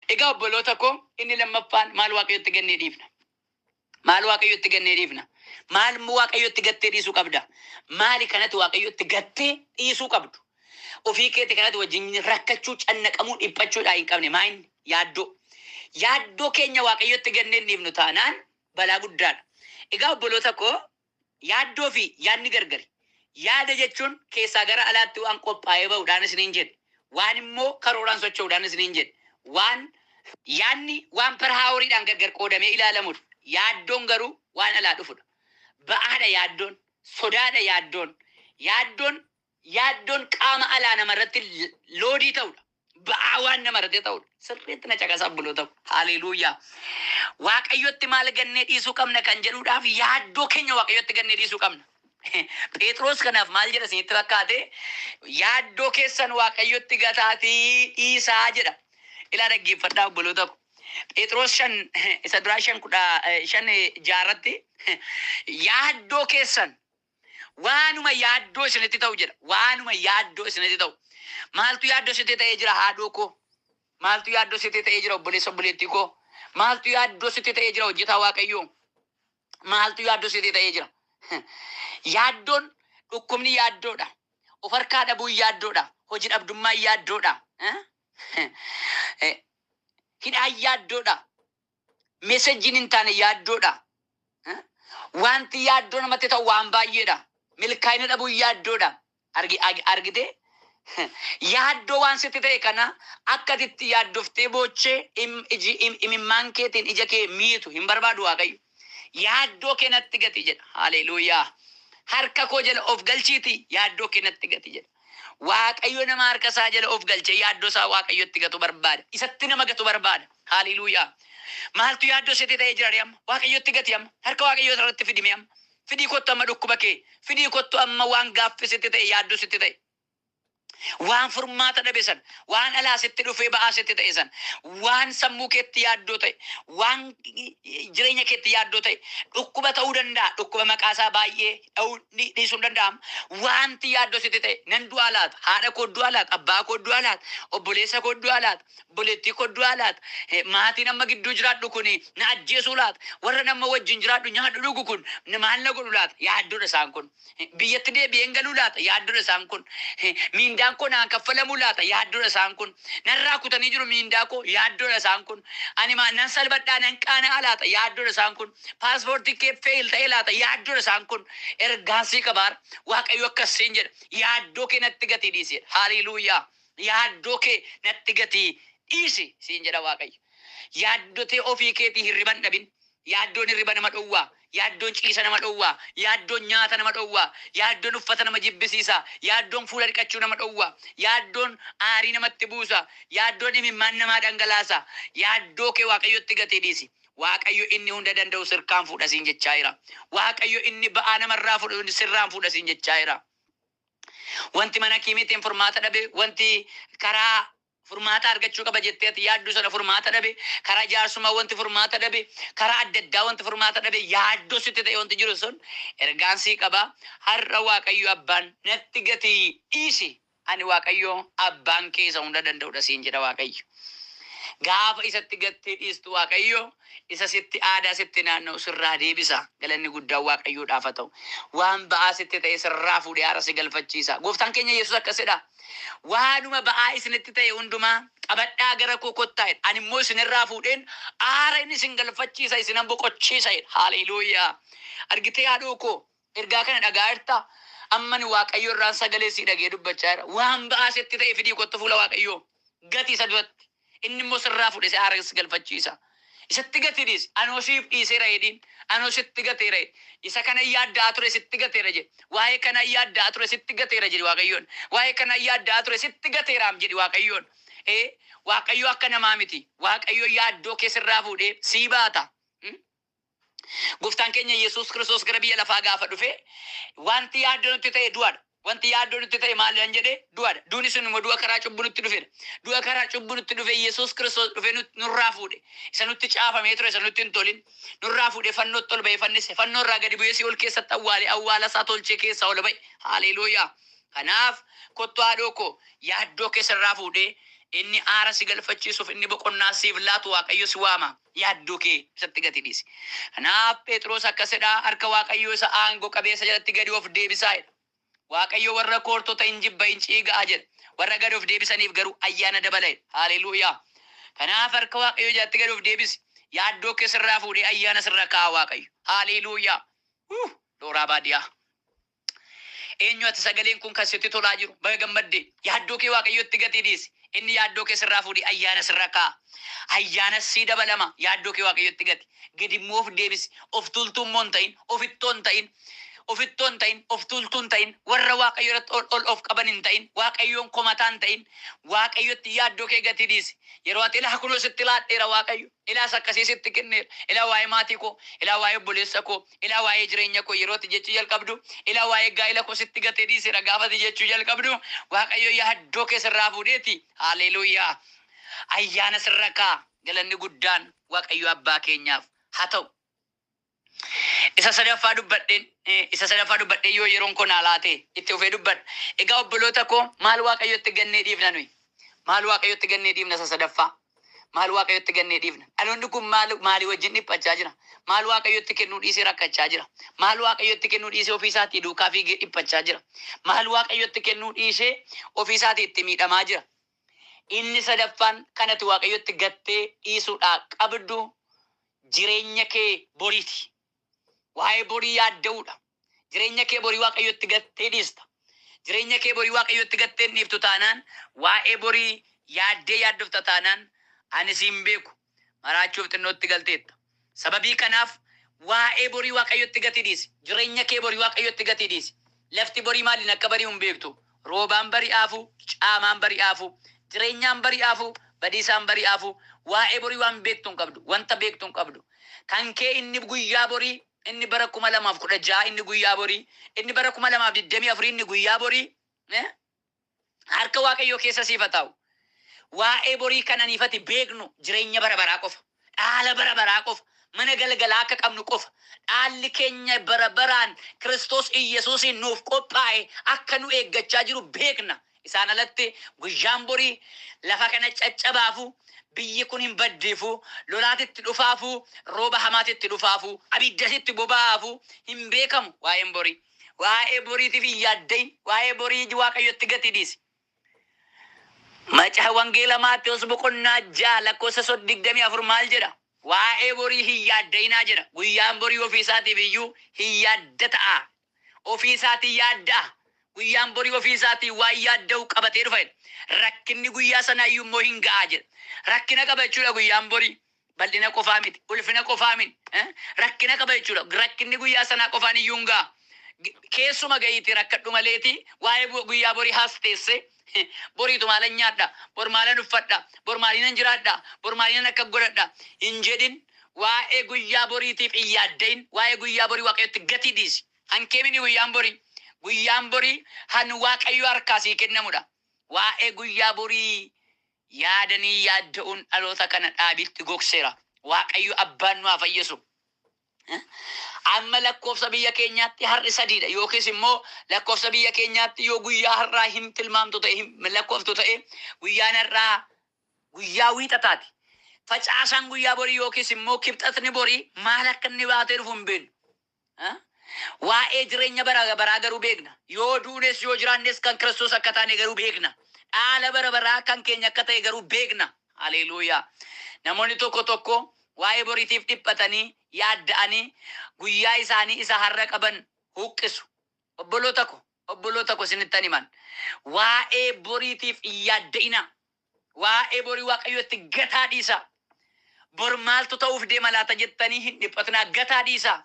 Egaa obboloota koo, inni lammaffaan maal Waaqayyotti gannee dhiifna? Maal Waaqayyotti gannee dhiifna? Maal immoo Waaqayyotti gattee dhiisuu qabda? Maali kanatti Waaqayyotti gattee dhiisuu qabdu? Ofii keetti kanatti wajjin rakkachuu, cannaqamuu, dhiphachuudhaa hin qabne maa inni? Yaaddoo. Yaaddoo keenya Waaqayyotti gannee hin dhiifnu taanaan balaa guddaadha. Egaa obboloota koo, yaaddoo fi yaadni gargari. Yaada jechuun keessaa gara alaatti waan qophaa'ee ba'uudhaan isiniin jedhe. Waan immoo karooraan socho'uudhaan isiniin jedhe. Waan yaadni waan per houriidhaan gargar qoodamee ilaalamudha. Yaaddoon garuu waan alaa dhufudha. Ba'aadha yaaddoon, sodaadha yaaddoon. Yaaddoon qaama alaa namarratti loadii ta'udha. Ba'aa waan namarratti ta'udha. Sirriitti na caqasaa, obboloota koo. Haleluuyaa. Waaqayyotti maal gannee dhiisuu qabna kan jedhuudhaaf, yaaddoo keenya Waaqayyotti gannee dhiisuu qabna. Phexros kanaaf maal jedha isinitti fakkaate? "Yaaddoo keessan Waaqayyotti gataatii dhiisaa" jedha. Ilaa, dhaggeeffadhaa, obboloota ko. Phexros 5 isa duraa 5:15 jaarratti yaaddoo keessan, waanuma yaaddoo isinitti ta'u jedha. Waanuma yaaddoo isinitti ta'u. Maaltu yaaddoo isinitti ta'ee jira, haadhoo koo? Maaltu yaaddoo sitti ta'ee jira, obboleessa, obboleettii koo? Maaltu yaaddoo sitti ta'ee jira, hojjetaa Waaqayyoo? Maaltu yaaddoo sitti ta'ee jira? Yaaddoon, dhukkubni yaaddoodha. Of harkaa dhabuun yaaddoodha. Hojii dhabdummaan yaaddoodha. Hidhaan yaaddoodha. Messageiin hin taane yaaddoodha. Wanti yaaddoo namatti ta'u waan baay'eedha. Milkaa'ina dhabuun yaaddoodha. Argitee? Yaaddoo waan sitti ta'e kana akka ati itti yaaddoftee boochee imimmaan keetiin ija kee miitu hin barbaadu Waaqayyo. "Yaaddoo kee natti gati" jedha. Haleluuyaa. "Harka koo jala of galchiiti yaaddoo kee natti gati" jedha. Waaqayyo nama harka isaa jala of galchee yaaddoo isaa Waaqayyotti gatu barbaada. Isatti nama gatu barbaada. Haleluuyaa. Maaltu yaaddoo sitti ta'ee jira ree amma? Waaqayyotti gati amma. Harka Waaqayyoo irratti fidime amma. Fidii kottu amma dhukkuba kee. Fidii kottu amma waan gaaffii sitti ta'e, yaaddoo sitti ta'e. Waan furmaata dhabe san, waan alaa sitti dhufee ba'aa sitti ta'e san, waan sammuu keetti yaaddoo ta'e, waan jireenya keetti yaaddoo ta'e, dhukkuba ta'uu danda'a. Dhukkuba maqaa isaa baay'ee dha'uu dhiisuu hin danda'ama. Wanti yaaddoo sitti ta'e, nan du'aa laata? Haadha koo du'aa laata? Abbaa koo du'aa laata? Obboleessa koo du'aa laata? Obboleettii koo du'aa laata? Maatiin amma gidduu jiraadhu kun na ajjeesuu laata? Warra nama wajjin jiraadhu, nyaadhu, dhugu kun maal na godhu laata? Yaaddoodha isaan kun. Biyyatti deebi'een galuu laata? Yaaddoodha isaan kun. Miindaan koo naan kaffalamuu laata? Yaaddoodha isaan kun. Narraa kutanii jiru miindaa koo? Yaaddoodha isaan kun. Ani nan salphadhaa, nan qaana'a laata? Yaaddoodha isaan kun. Paaspoortii kee fail ta'ee laata? Yaaddoodha isaan kun. Ergaan sii qabaara. Waaqayyo akkas siin jedha. "Yaaddoo kee natti gatii dhiisi" jedha. Haleluuyaa. "Yaaddoo kee natti gatii dhiisi" siin jedha Waaqayyo. Yaaddotee ofii keetii hirriban dhabin. Yaaddoon hirriba nama dhowwaa. Yaaddoon ciisa nama dhowwaa. Yaaddoon nyaata nama dhowwaa. Yaaddoon uffata nama jibbisiisa. Yaaddoon fuula dhiqachuu nama dhowwaa. Yaaddoon aarii namatti buusa. Yaaddoon imimmaan namaa dhangalaasa. Yaaddoo kee Waaqayyotti gatii dhiisi. Waaqayyo inni hunda danda'u sirkaan fuudha siin jechaa jira. Waaqayyo inni ba'aa namarraa fuudhu sirraan fuudha siin jechaa jira. Wanti mana kiimiitiin furmaata dhabe, wanti karaa furmaata argachuu qaba jettee ati yaaddu sana furmaata dhabe, karaa jaarsummaa wanti furmaata dhabe, karaa adda addaa wanti furmaata dhabe, yaaddoo sitti ta'e wanti jiru sun, ergaan sii qaba. Har'a Waaqayyo abbaan "Natti gatii dhiisi, ani Waaqayyo abbaan kee isa hunda danda'udha" siin jedha Waaqayyo. Gaafa isatti gattee dhiistu, Waaqayyo isa sitti aadaa sitti naanna'u sirraa deebisa. Galanni guddaan Waaqayyoodhaaf haa ta'u. Waan ba'aa sitti ta'e sirraa fuudhee haara si galfachiisa. Gooftaan keenya Yesuus akkasidha. "Waanuma ba'aa isinitti ta'e hundumaa qabadhaa gara koo kottaa" jedha. "Ani immoo isinirraa fuudheen aara inni isin galfachiisa, isinan boqochiisa" jedha. Haleluuyaa. Argitee, haadhoo koo, ergaa kana dhagaa jirtaa? Amma ani Waaqayyo irraan sagalee sii dhagee dubbachaa jira. Waan ba'aa sitti ta'e fidii kottu fuula Waaqayyoo. Gati isa duratti. Inni immoo sirraa fuudhee si aara si galfachiisa. Isatti gati dhiisi. "Anoo siif dhiiseera" jedhiin. "Anoo sitti gateera" jedhi. "Isa kana yaaddaa ture, sitti gateera" jedhi. "Waa'ee kana yaaddaa ture, sitti gateera" jedhi Waaqayyoon. "Waa'ee kana yaaddaa ture, sitti gateeraam" jedhi Waaqayyoon. Ee, Waaqayyo akka namaa miti. Waaqayyo yaaddoo kee sirraa fuudhee sii baata. Gooftaan keenya Yesuus Kiristoos gara biyya lafaa gaafa dhufe, wanti yaaddoo nutti ta'e du'adha. Wanti yaaddoo nutti ta'e maal jedhan jedhee? Du'adha. Duuni sun immoo du'a karaa cubbuu nutti dhufedha. Du'a karaa cubbuu nutti dhufe Yesuus Kiristoos dhufe nurraa fuudhe. Isa nutti caafamee ture, isa nutti hin tolin nurraa fuudhee fannootti ol ba'ee fannise. Fannoo irraa gadi bu'ee si'ool keessatti awwaale, awwaala isaa tolchee keessaa ol ba'e. Haleluuyaa. Kanaaf kottu, haadhoo koo, yaaddoo keessa irraa fuudhee Inni aara si galfachiisuuf, inni boqonnaa siif laatu Waaqayyo si waama. Yaaddoo kee isatti gati dhiisi. Kanaaf Phexros akkasidha, harka Waaqayyoo isa aangoo qabeessa jalatti gadi of deebisaa jedha. Waaqayyo warra koortota hin jibba, hin ciiga'a jedha. Warra gadi of deebisaniif garuu ayyaana dabala jedha. Haleluuyaa. Kanaaf harka Waaqayyoo jalatti gadi of deebisi. Yaaddoo kee sirraa fuudhee ayyaana sirra kaa'a Waaqayyo. Haleluuyaa. Looraa baadiyaa. Eenyu ati sagaleen kun kan sitti tolaa jiru? Baga gammadde. Yaaddoo kee Waaqayyotti gatii dhiisi. Inni yaaddoo kee sirraa fuudhee ayyaana sirra kaa'a. Ayyaana sii dabalama. Yaaddoo kee Waaqayyotti gati. Gadi immoo of deebisi. Of tuultuu immoo hin ta'in. Ofittoo hin ta'in. Ofittoo hin ta'in. Of tuultuu hin ta'in. Warra Waaqayyo irratti ol ol of qaban hin ta'in. Waaqayyoon komataa hin ta'in. Waaqayyotti yaaddoo kee gatii dhiisi. Yeroo ati ilaa kunoo sitti laadheera Waaqayyo. Ilaas akkasii sitti kenneera. Ilaa waa'ee maatii koo, ilaa waa'ee obboleessa koo, ilaa waa'ee jireenya koo yeroo ati jechuu jalqabdu, ilaa waa'ee gaa'ila koo sitti gatee dhiiseera gaafa ati jechuu jalqabdu, Waaqayyo yaaddoo kee sirraa fuudheeti. Haleluuyaa. Ayyaana sirra kaa'a. Galanni guddaan Waaqayyo abbaa keenyaaf haa ta'u. Isa sadaffaa dubbadheen yoo yeroon koo naa laate itti fufee dubbadha. Egaa obboloota koo, maal Waaqayyotti gannee dhiifna nuyi? Maal Waaqayyotti gannee dhiifna isa sadaffaa? Maal Waaqayyotti gannee dhiifna? Dhaloonni kun maal maalii wajjin dhiphachaa jira? Maal Waaqayyotti kennuu dhiisee rakkachaa jira? Maal Waaqayyotti kennuu dhiisee ofii isaatii duukaa fiigee dhiphachaa jira? Maal Waaqayyotti kennuu dhiisee ofii isaatii itti miidhamaa jira? Inni sadaffaan kanati Waaqayyotti gattee dhiisuudhaa qabdu jireenya kee boriiti. Waa'ee borii yaadda'uudha. Jireenya kee borii Waaqayyotti gattee dhiista. Jireenya kee borii Waaqayyotti gattee hin dhiiftu taanaan, waa'ee borii yaaddee yaaddofta taanaan, ani siin beeku, maraachuuf xinnootti galteetta. Sababii kanaaf waa'ee borii Waaqayyotti gatii dhiisi. Jireenya kee borii Waaqayyotti gatii dhiisi. Lafti borii maaliin akka bari'u hin beektu. Roobaan bari'aafu, caamaan bari'aafu, jireenyaan bari'aafu, badiisaan bari'aafu, waa'ee borii waan beektu hin qabdu. Wanta beektu hin qabdu. Kan kee inni guyyaa borii, inni bara 2016, inni guyyaa borii, inni bara 2024, inni guyyaa borii harka Waaqayyoo keessa siif haa taa'u. Waa'ee borii kan aniifati beeknu jireenya bara baraa qofa. Dhaala bara baraa qofa. Mana galgalaa akka qabnu qofa. Dhaalli keenya bara baraan Kiristoos Iyyasuusiin nuuf qophaa'e akka nu eeggachaa jiru beekna. Isaan alatti guyyaan borii lafa kana caccabaafu, biyyi kun hin baddiifu, lolaatitti dhufaafu, rooba hamaatitti dhufaafu, abiddasitti boba'aafu hin beekamu waa'een borii. Waa'ee boriitiif hin yaaddayin. Waa'ee borii Waaqayyotti gatii dhiisi. Macaafa Wangeela Maatewos boqonnaa 6 lakkoofsa 24 maal jedha? Waa'ee borii hin yaaddayinaa jedha. Guyyaan borii ofii isaatiif iyyuu hin yaadda ta'a. Ofii isaatii yaadda'a. Guyyaan borii ofii isaatii waan yaadda'u qabatee dhufa jedha. Rakkinni guyyaa sanaa iyyuu immoo hin ga'a jedha. Rakkina qaba jechuudha guyyaan borii. Bal'ina qofaa miti, ulfina qofaa miti. Rakkina qaba jechuudha. Rakkinni guyyaa sanaa qofaan iyyuu hin ga'a. Keessuma ga'iitii rakkadhu maleeti waa'ee guyyaa borii haas teesse, boriitu maalan nyaadha, bor maalan uffadha, bor maaliinan jiraadha, bor maaliinan akka godhadha hin jedhin. Waa'ee guyyaa boriitiif hin yaaddayin. Waa'ee guyyaa borii Waaqayyotti gatii dhiisi. Hankee mini guyyaan borii. Guyyaan borii han Waaqayyo harkaa sii kennamudha. Waa'ee guyyaa borii yaadanii yaadda'uun dhaloota kana dhaabitti gogseera. Waaqayyo abbaan nu haa fayyisu. Amma lakkoofsa biyya keenyaatti har'i 3dha, yookiis immoo lakkoofsa biyya keenyaatti yoo guyyaa har'aa hin tilmaamtu ta'e, hin lakkooftu ta'e, guyyaan har'aa guyyaa Wiixataati. Facaasaan guyyaa borii yookiis immoo Kibxatni borii maal akka inni baatee dhufu hin beeknu. Waa'ee jireenya bara baraa garuu beekna. Yoo duunes yoo jiraannes kan Kiristoos akka taane garuu beekna. Dhaala bara baraa kan keenya akka ta'e garuu beekna. Haleluuyaa. Namoonni tokko tokko waa'ee boriitiif dhiphatanii yaadda'anii guyyaa isaanii isa har'a qaban huqqisu. Obboloota ko, obboloota ko, isinittan himan. Waa'ee boriitiif hin yaadda'inaa. Waa'ee borii Waaqayyotti gataa dhiisaa. Bor maaltu ta'uuf deema laata jettanii hin dhiphatinaa, gataa dhiisaa.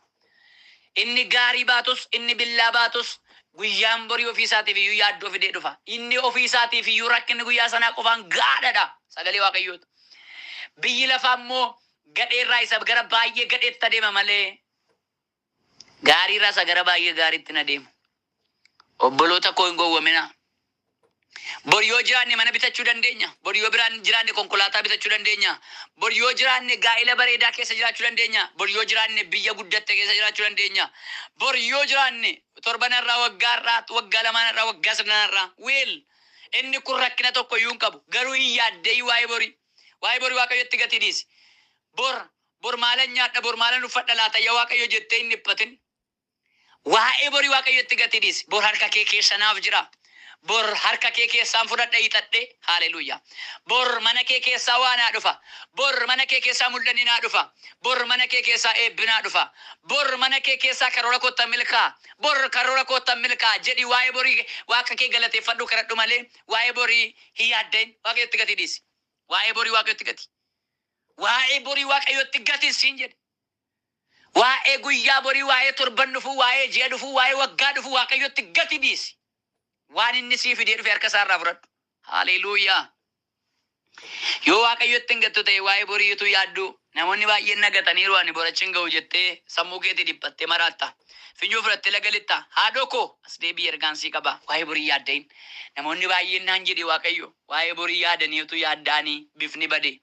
Inni gaarii baatus, inni billaa baatus, guyyaan borii ofii isaatiif iyyuu yaaddoo fidee dhufa. Inni ofii isaatiif iyyuu rakkinni guyyaa sanaa qofaan gahaadha. Sagalee Waaqayyooti. Biyyi lafaa immoo gadheerraa isa gara baay'ee gadheetti adeema malee gaariirraa isa gara baay'ee gaariitti hin adeemu. Obboloota koo, hin gowwominaa. Bor yoo jiraanne mana bitachuu dandeenya. Bor yoo biraan jiraanne konkolaataa bitachuu dandeenya. Bor yoo jiraanne gaa'ela bareedaa keessa jiraachuu dandeenya. Bor yoo jiraanne biyya guddatte keessa jiraachuu dandeenya. Bor yoo jiraanne torbanarraa, waggaarraa, waggaa lamaanarraa, waggaa sadanarraa. Well, Inni kun rakkina tokko iyyuu hin qabu. Garuu hin yaadda'ii waa'ee borii. Waa'ee borii Waaqayyotti gatii dhiisi. Bor, bor maalan nyaadha, bor maalan uffadha laata yaa Waaqayyo jettee hin dhiphatin. Waa'ee borii Waaqayyotti gatii dhiisi. Bor harka kee keessa naaf jira. Bor harka kee keessaan fudhadha hiixadhe. Haleluuyaa. Bor mana kee keessaa waa naa dhufa. Bor mana kee keessaa mul'anni naa dhufa. Bor mana kee keessaa eebbi naa dhufa. Bor mana kee keessaa karoora koottan milkaa. Bor karoora koottan milkaa jedhi waa'ee borii Waaqa kee galateeffadhu kadhadhu malee waa'ee borii hin yaadda'in. Waaqayyotti gatii dhiisi. Waa'ee borii Waaqayyotti gati. Waa'ee borii Waaqayyotti gati siin jedhe. Waa'ee guyyaa borii, waa'ee torban dhufuu, waa'ee ji'a dhufuu, waa'ee waggaa dhufuu Waaqayyotti gati dhiisi. Waan inni sii fidee dhufe harka isaarraa fudhadhu. Haleluuyaa. Yoo Waaqayyotti hin gattu ta'e waa'ee boriitu yaaddu. Namoonni baay'een nagataniiru ani bor achi hin ga'u jettee sammuu keetii dhiphattee maraatta. Finyoo fudhattee laga lixxa. Haadhoo koo as deebi'i ergaan sii qaba. Waa'ee borii yaadda'in. Namoonni baay'een naan jedhe Waaqayyo. Waa'ee borii yaadaniitu yaadda'anii bifni bade.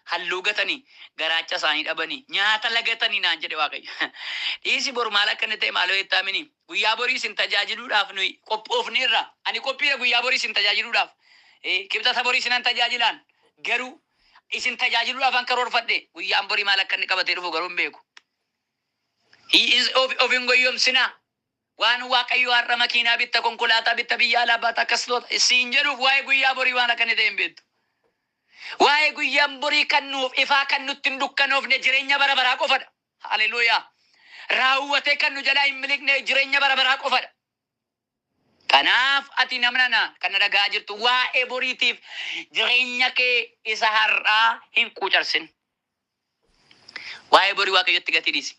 Halluu gatanii garaacha isaanii dhabanii nyaata lagatanii naan jedhe Waaqayyo. Dhiisi bor maal akka inni ta'e maaloo jettaa mini. Guyyaa borii isin tajaajiluudhaaf nuyi qophoofneerra. Ani qophiidha guyyaa borii isin tajaajiluudhaaf. Kibxata borii isinan tajaajilaan. Garuu isin tajaajiluudhaaf an karoorfadhe guyyaan borii maal akka inni qabatee dhufu garuu hin beeku. Of hin goyyomsinaa. Waan Waaqayyo har'a makiinaa bitta, konkolaataa bitta, biyya alaa baata akkas toota siin jedhuuf waa'ee guyyaa borii waan akka inni ta'e hin beektu. Waa'ee guyyaan borii kan nuuf ifaa kan nutti hin dukkanoofne jireenya bara baraa qofadha. Haleluuyaa. Raawwatee kan nu jalaa hin miliqne jireenya bara baraa qofadha. Kanaaf ati namna na kan na dhaga'aa jirtu waa'ee boriitiif jireenya kee isa har'aa hin quucarsin. Waa'ee borii Waaqayyotti gatii dhiisi.